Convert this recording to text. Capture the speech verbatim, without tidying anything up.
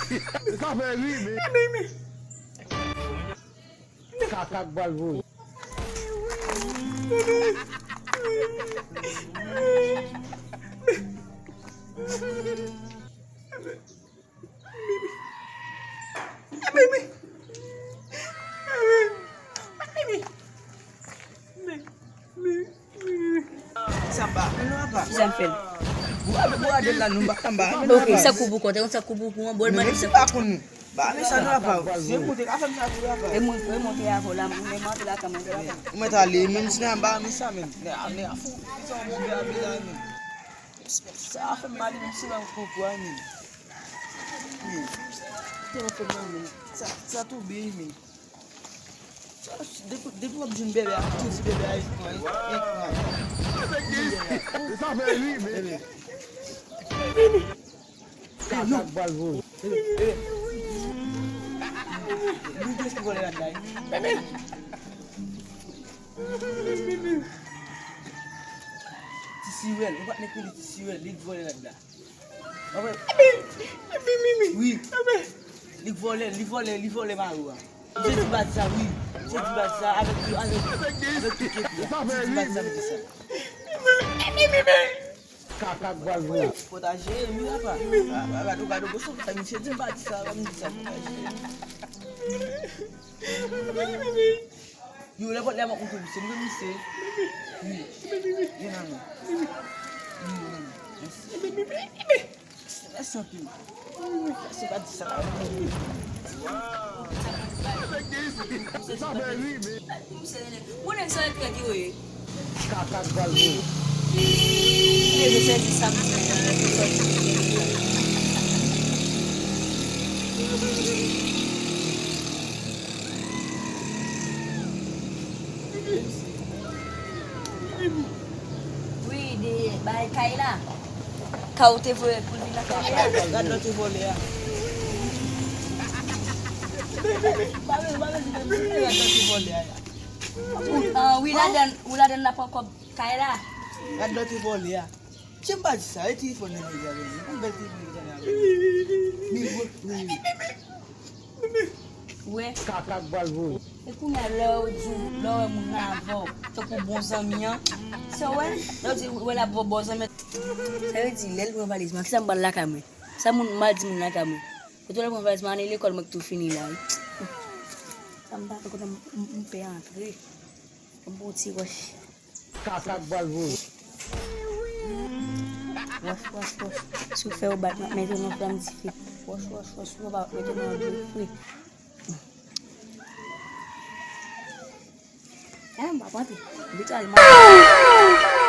Sa fè ri, men. Kaka k pral voye. Samba, men nou apa? Sa m fè l. Ou ap gade la, nou pa samba. Ok, sa koup ou konte, sa koup ou pou an bòl. Men nou se pa konn. Ba, men sa nou apa. Se monte ka fè m sa pou apa. E moun, e monte avè w la, men monte la ka monte la. Ou mèt ale, menm si nan ba, men sa menm. Nè, nè, a fou. Sa yon boube a bela menm. Sa fè m mal, menm si nan konpwa menm. Wi. Te yon fè mal menm. Sa, sa tou byen menm. Depi, depi w ap jwenn bebe a, tou di bebe a, e pran, e pran. Sa fè ri, men. Bebe. Kaka k pral voye. Bebe, bebe. Nou gen ki vole la, guy. Bebe. Ti Sirèl, ou pa t mèt rele Ti Sirèl, li k vole la. Wi. Li vòlè, li vòlè, li vòlè mari w a. Se ti bat sa, wi. Se ti bat sa, avèk, avèk, avèk tout kèk la. Se ti bat sa, mete sa. Kaka k pral voye. Potaje, wi, apa. Gado, gado, gado, gosò, sa misye di m pa di sa, pa m di sa, potaje. Yo, lè vòt lè m ap montre misye, m gen misye. Wi. Vin nan men. Vin nan men. Mèsi. Mèsi anpil. Mèsi, pa di sa. Sa fè ri, men. Bon, nèg sa, nèg ki yo ye. Kaka k pral voye. Mwen te sezi sa, mwen te sezi sa. Wi, de bay kay la. Ka ou te voye pou l vin nan kay la. Gad lòt vòlè a. Pa vle, pa vle di men, gad lòt vòlè a. Ou, ah, wi, ladan, ou ladan n ap pran kòb kay la. Gad lòt vòlè a. Jan m pa di sa, e telefòn nan nèg la genyen. Yon bèl telefòn li genyen avè li. Men wè, wè. Wè. Kaka k pral voye. E kounye a lè w di w, lè w wè moun nan avè w, tankou bon zanmi an. Sa w wè, lè w di, wè l ap bon, bon zanmi an. Sa vle di, lè l pran valiz mwen, kisa m pral lakay mwen? Sa moun, m al di moun lakay mwen. Kote w al pran valiz mwen, ane lekòl mwen k tou fini la, wi. Sa m pa fè kote m, m, m pè antre. M pran ti wòch. Kaka k pral voye. Wòch, wòch, wòch. Si w fè yo bat, m ap mete w nan flanm dife. Wòch, wòch, wòch. Si w pa bat, mete w nan dlo fre. Eh, m p ap antre. Literalman.